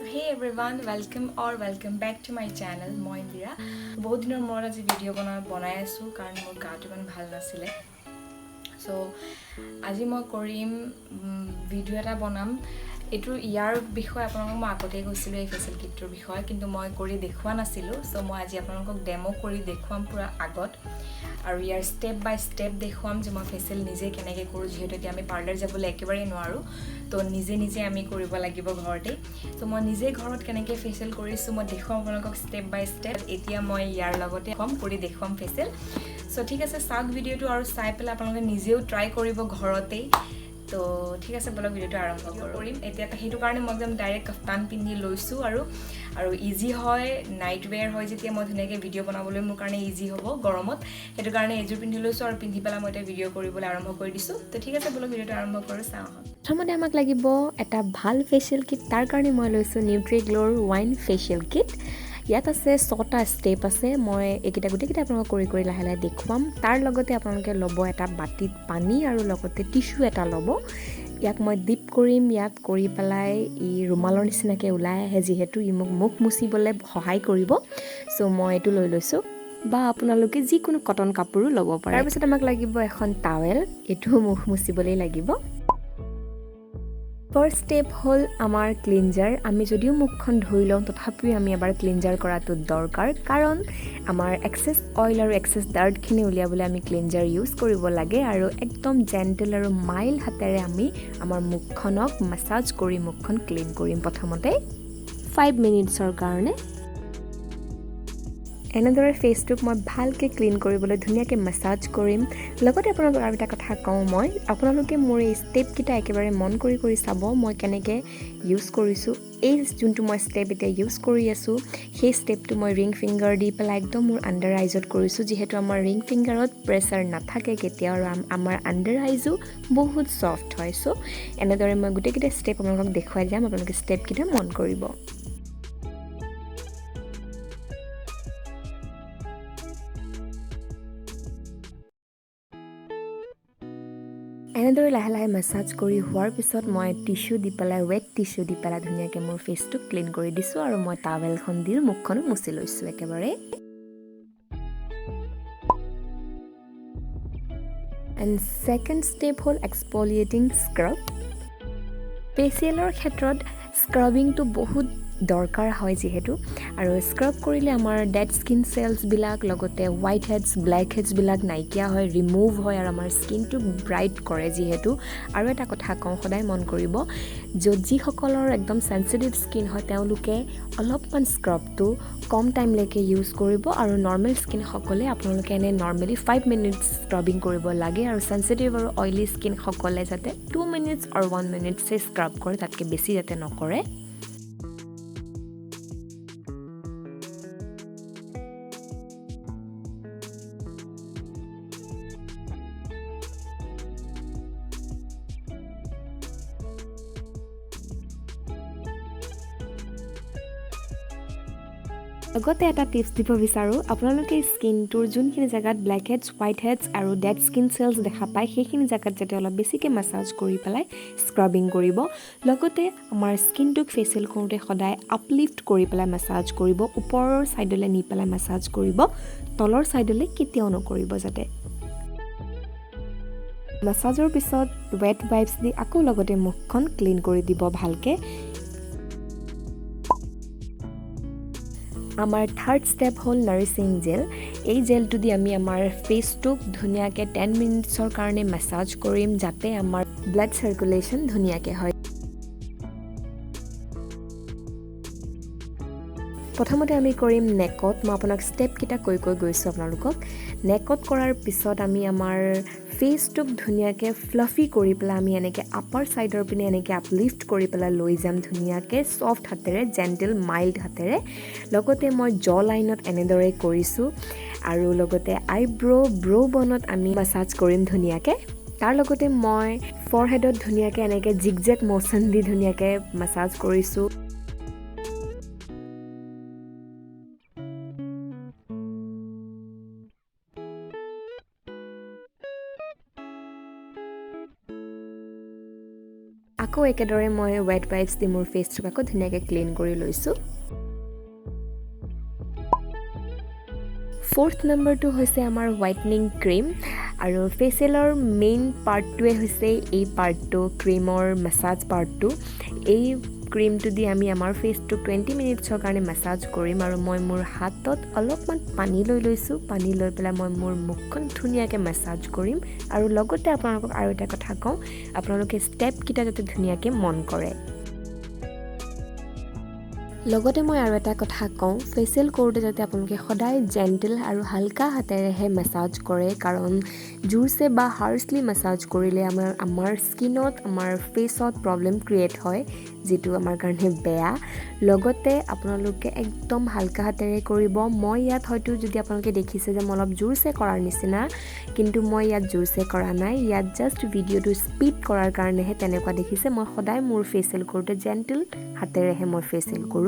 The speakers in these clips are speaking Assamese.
Hey everyone, welcome or welcome back to my channel. মই ইন্দিৰা। বহুত দিনৰ মূৰত আজি ভিডিঅ' বনাই আছোঁ, কাৰণ মোৰ গাটো ইমান ভাল নাছিলে। চ' আজি মই কৰিম ভিডিঅ' এটা বনাম। এইটো ইয়াৰ বিষয়ে আপোনালোকক মই আগতেই কৈছিলোঁ, এই ফেচিয়েল কিটটোৰ বিষয়ে, কিন্তু মই কৰি দেখুওৱা নাছিলোঁ। চ' মই আজি আপোনালোকক ডেম' কৰি দেখুৱাম পূৰা আগত আৰু ইয়াৰ ষ্টেপ বাই ষ্টেপ দেখুৱাম যে মই ফেচিয়েল নিজে কেনেকৈ কৰোঁ। যিহেতু এতিয়া আমি পাৰ্লাৰ যাবলৈ একেবাৰেই নোৱাৰোঁ, তো নিজে নিজে আমি কৰিব লাগিব ঘৰতেই। ত' মই নিজে ঘৰত কেনেকৈ ফেচিয়েল কৰিছোঁ, মই দেখুৱাম আপোনালোকক ষ্টেপ বাই ষ্টেপ। এতিয়া মই ইয়াৰ লগতে কম কৰি দেখুৱাম ফেচিয়েল। চ' ঠিক আছে, চাওক ভিডিঅ'টো আৰু চাই পেলাই আপোনালোকে নিজেও ট্ৰাই কৰিব ঘৰতেই। তো ঠিক আছে, ব'লক ভিডিঅ'টো আৰম্ভ কৰিম এতিয়া। সেইটো কাৰণে মই একদম ডাইৰেক্ট কফতান পিন্ধি লৈছোঁ আৰু আৰু ইজি হয়, নাইট ৱেৰ হয় যেতিয়া মই ধুনীয়াকৈ ভিডিঅ' বনাবলৈ মোৰ কাৰণে ইজি হ'ব গৰমত। সেইটো কাৰণে এইযোৰ পিন্ধি লৈছোঁ আৰু পিন্ধি পেলাই মই এতিয়া ভিডিঅ' কৰিবলৈ আৰম্ভ কৰি দিছোঁ। তো ঠিক আছে, ব'লক ভিডিঅ'টো আৰম্ভ কৰোঁ, চাওঁ আহক। প্ৰথমতে আমাক লাগিব এটা ভাল ফেচিয়েল কিট। তাৰ কাৰণে মই লৈছোঁ নিউট্ৰিগ্ল'ৰ ৱাইন ফেচিয়েল কিট। ইয়াত আছে 6টা ষ্টেপ আছে, মই এইকেইটা গোটেইকেইটা আপোনালোকক কৰি কৰি লাহে লাহে দেখুৱাম। তাৰ লগতে আপোনালোকে ল'ব এটা বাতিত পানী আৰু লগতে টিচু এটা ল'ব। ইয়াক মই ডিপ কৰিম। ইয়াত কৰি পেলাই ই ৰুমালৰ নিচিনাকৈ ওলাই আহে, যিহেতু ই মোক মুখ মুচিবলৈ সহায় কৰিব। চ' মই এইটো লৈ লৈছোঁ, বা আপোনালোকে যিকোনো কটন কাপোৰো ল'ব পাৰে। তাৰপিছত আমাক লাগিব এখন টাৱেল, এইটোও মুখ মুচিবলৈ লাগিব। ফাৰ্ষ্ট ষ্টেপ হ'ল আমাৰ ক্লিনজাৰ। আমি যদিও মুখখন ধুই লওঁ, তথাপিও আমি এবাৰ ক্লিনজাৰ কৰাটো দৰকাৰ, কাৰণ আমাৰ এক্সেছ অইল আৰু এক্সেছ ডাৰ্টখিনি উলিয়াবলৈ আমি ক্লিনজাৰ ইউজ কৰিব লাগে। আৰু একদম জেণ্টেল আৰু মাইল্ড হাতেৰে আমি আমাৰ মুখখনক মাছাজ কৰি মুখখন ক্লিন কৰিম প্ৰথমতে 5 মিনিটছৰ কাৰণে। এনেদৰে ফেচটোক মই ভালকৈ ক্লিন কৰিবলৈ ধুনীয়াকৈ মাছাজ কৰিম। লগতে আপোনালোকক আৰু এটা কথা কওঁ মই, আপোনালোকে মোৰ এই ষ্টেপকেইটা একেবাৰে মন কৰি কৰি চাব, মই কেনেকৈ ইউজ কৰিছোঁ। এই যোনটো মই ষ্টেপ এতিয়া ইউজ কৰি আছোঁ, সেই ষ্টেপটো মই ৰিং ফিংগাৰ দি পেলাই একদম মোৰ আণ্ডাৰ আইজত কৰিছোঁ, যিহেতু আমাৰ ৰিং ফিংগাৰত প্ৰেছাৰ নাথাকে কেতিয়াও আৰু আমাৰ আণ্ডাৰ আইজো বহুত ছফ্ট হয়। চ' এনেদৰে মই গোটেইকেইটা ষ্টেপ আপোনালোকক দেখুৱাই যাম, আপোনালোকে ষ্টেপকেইটা মন কৰিব। এনেদৰে লাহে লাহে মাছাজ কৰি হোৱাৰ পিছত মই টিচু দি পেলাই, ৱেট টিচু দি পেলাই ধুনীয়াকৈ মোৰ ফেচটো ক্লিন কৰি দিছোঁ আৰু মই টাৱেলখন দি মুখখনো মুচি লৈছোঁ একেবাৰে। এণ্ড ছেকেণ্ড ষ্টেপ হ'ল এক্সপলিয়েটিং স্ক্ৰাব। ফেচিয়েলৰ ক্ষেত্ৰত স্ক্ৰাবিংটো বহুত দৰকাৰ হয় যিহেতু, আৰু স্ক্ৰাব কৰিলে আমাৰ ডেড স্কিন চেলছবিলাক, লগতে হোৱাইট হেডছ, ব্লেক হেডছবিলাক নাইকিয়া হয়, ৰিমুভ হয় আৰু আমাৰ স্কিনটো ব্ৰাইট কৰে যিহেতু। আৰু এটা কথা কওঁ, সদায় মন কৰিব, য'ত যিসকলৰ একদম চেঞ্চিটিভ স্কিন হয়, তেওঁলোকে অলপমান স্ক্ৰাবটো কম টাইমলৈকে ইউজ কৰিব আৰু নৰ্মেল স্কিনসকলে আপোনালোকে এনে নৰ্মেলি 5 মিনিটছ স্ক্ৰাবিং কৰিব লাগে আৰু চেঞ্চিটিভ আৰু অইলি স্কিনসকলে যাতে 2 মিনিটছ আৰু 1 মিনিটছে স্ক্ৰাব কৰে, তাতকৈ বেছি যাতে নকৰে। লগতে এটা টিপছ দিব বিচাৰোঁ, আপোনালোকে স্কিনটোৰ যোনখিনি জেগাত ব্লেক হেডছ, হোৱাইট হেডছ আৰু ডেড স্কিন চেলছ দেখা পায়, সেইখিনি জেগাত যাতে অলপ বেছিকৈ মাছাজ কৰি পেলাই স্ক্ৰাবিং কৰিব। লগতে আমাৰ স্কিনটোক ফেচিয়েল কৰোঁতে সদায় আপলিফ্ট কৰি পেলাই মাছাজ কৰিব, ওপৰৰ ছাইডলৈ নি পেলাই মাছাজ কৰিব, তলৰ ছাইডলৈ কেতিয়াও নকৰিব যাতে। মাছাজৰ পিছত ৱেট ৱাইপছ দি আকৌ লগতে মুখখন ক্লিন কৰি দিব ভালকৈ। আমাৰ থাৰ্ড ষ্টেপ হ'ল নাৰিছিং জেল। এই জেলটো দি আমি আমাৰ ফেচটোক ধুনীয়াকৈ 10 মিনিটছৰ কাৰণে মাছাজ কৰিম, যাতে আমাৰ ব্লাড চাৰ্কুলেশ্যন ধুনীয়াকৈ হয়। প্ৰথমতে আমি কৰিম নেকত। মই আপোনাক ষ্টেপকেইটা কৈ কৈ গৈছোঁ আপোনালোকক। নেকত কৰাৰ পিছত আমি আমাৰ ফেচটোক ধুনীয়াকৈ ফ্লাফি কৰি পেলাই আমি এনেকৈ আপাৰ ছাইডৰ পিনে এনেকৈ আপলিফ্ট কৰি পেলাই লৈ যাম ধুনীয়াকৈ ছফ্ট হাতেৰে, জেণ্টেল মাইল্ড হাতেৰে। লগতে মই জ লাইনত এনেদৰে কৰিছোঁ আৰু লগতে আইব্ৰ', ব্ৰ' বনত আমি মাছাজ কৰিম ধুনীয়াকৈ। তাৰ লগতে মই ফৰহেডত ধুনীয়াকৈ এনেকৈ জিগজেক ম'চন দি ধুনীয়াকৈ মাছাজ কৰিছোঁ। আকৌ আকৌ একেদৰে মই ৱেট ৱাইপছ দি মোৰ ফেচটোক আকৌ ধুনীয়াকৈ ক্লিন কৰি লৈছোঁ। ফ'ৰ্থ নম্বৰটো হৈছে আমাৰ হোৱাইটনিং ক্ৰীম। আৰু ফেচিয়েলৰ মেইন পাৰ্টটোৱে হৈছে এই পাৰ্টটো, ক্ৰীমৰ মাছাজ পাৰ্টটো। এই ক্ৰীমটো দি আমি আমাৰ ফেচটোক 20 মিনিটছৰ কাৰণে মাছাজ কৰিম। আৰু মই মোৰ হাতত অলপমান পানী লৈ লৈছোঁ। পানী লৈ পেলাই মই মোৰ মুখখন ধুনীয়াকৈ মাছাজ কৰিম। আৰু লগতে আপোনালোকক আৰু এটা কথা কওঁ, আপোনালোকে ষ্টেপকেইটা যাতে ধুনীয়াকৈ মন কৰে। লগতে মই আৰু এটা কথা কওঁ, ফেচিয়েল কৰোঁতে যাতে আপোনালোকে সদায় জেণ্টেল আৰু হালকা হাতেৰেহে মাছাজ কৰে, কাৰণ জোৰছে বা হাৰ্চলি মাছাজ কৰিলে আমাৰ স্কিনত, আমাৰ ফেচত প্ৰব্লেম ক্ৰিয়েট হয়, যিটো আমাৰ কাৰণে বেয়া। লগতে আপোনালোকে একদম হালকা হাতেৰে কৰিব। মই ইয়াত হয়তো যদি আপোনালোকে দেখিছে যে মই অলপ জোৰছে কৰাৰ নিচিনা, কিন্তু মই ইয়াত জোৰছে কৰা নাই। ইয়াত জাষ্ট ভিডিঅ'টো স্পীড কৰাৰ কাৰণেহে তেনেকুৱা দেখিছে। মই সদায় মোৰ ফেচিয়েল কৰোঁতে জেণ্টেল হাতেৰেহে মই ফেচিয়েল কৰোঁ।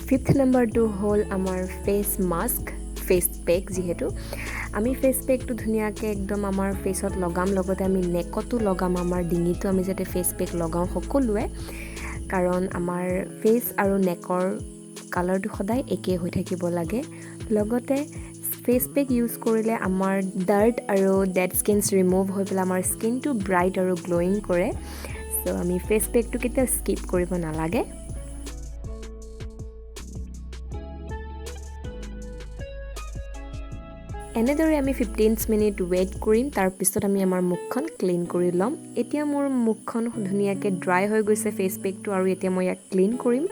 ফিফ্থ নম্বৰটো হ'ল আমাৰ ফেচ মাস্ক, ফেচ পেক। যিহেতু আমি ফেচ পেকটো ধুনীয়াকৈ একদম আমাৰ ফেচত লগাম, লগতে আমি নেকতো লগাম, আমাৰ ডিঙিতো আমি যাতে ফেচ পেক লগাওঁ সকলোৱে, কাৰণ আমাৰ ফেচ আৰু নেকৰ কালাৰটো সদায় একেই হৈ থাকিব লাগে। লগতে ফেচ পেক ইউজ কৰিলে আমাৰ ডাৰ্ট আৰু ডেড স্কিনছ ৰিমুভ হৈ পেলাই আমাৰ স্কিনটো ব্ৰাইট আৰু গ্ল'য়িং কৰে। চ' আমি ফেচ পেকটো কেতিয়াও স্কিপ কৰিব নালাগে। এনেদৰে আমি 15 মিনিট ৱেইট কৰিম, তাৰপিছত আমি আমাৰ মুখখন ক্লিন কৰি ল'ম। এতিয়া মোৰ মুখখন ধুনীয়াকৈ ড্ৰাই হৈ গৈছে ফেচ পেকটো আৰু এতিয়া মই ইয়াক ক্লিন কৰিম।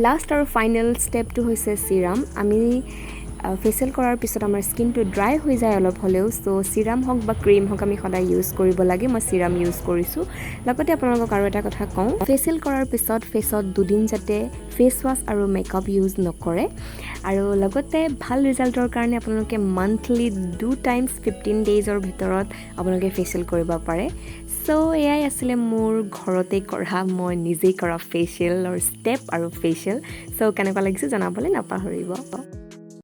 লাষ্ট আৰু ফাইনেল ষ্টেপটো হৈছে চিৰাম। আমি ফেচিয়েল কৰাৰ পিছত আমাৰ স্কিনটো ড্ৰাই হৈ যায় অলপ হ'লেও। চ' চিৰাম হওক বা ক্ৰীম হওক, আমি সদায় ইউজ কৰিব লাগে। মই চিৰাম ইউজ কৰিছোঁ। লগতে আপোনালোকক আৰু এটা কথা কওঁ, ফেচিয়েল কৰাৰ পিছত ফেচত দুদিন যাতে ফেচ ৱাছ আৰু মেকআপ ইউজ নকৰে। আৰু লগতে ভাল ৰিজাল্টৰ কাৰণে আপোনালোকে মান্থলি টু টাইমছ 15 ডেইজৰ ভিতৰত আপোনালোকে ফেচিয়েল কৰিব পাৰে। চ' এয়াই আছিলে মোৰ ঘৰতে কৰা, মই নিজেই কৰা ফেচিয়েলৰ ষ্টেপ আৰু ফেচিয়েল। চ' কেনেকুৱা লাগিছে জনাবলৈ নাপাহৰিব।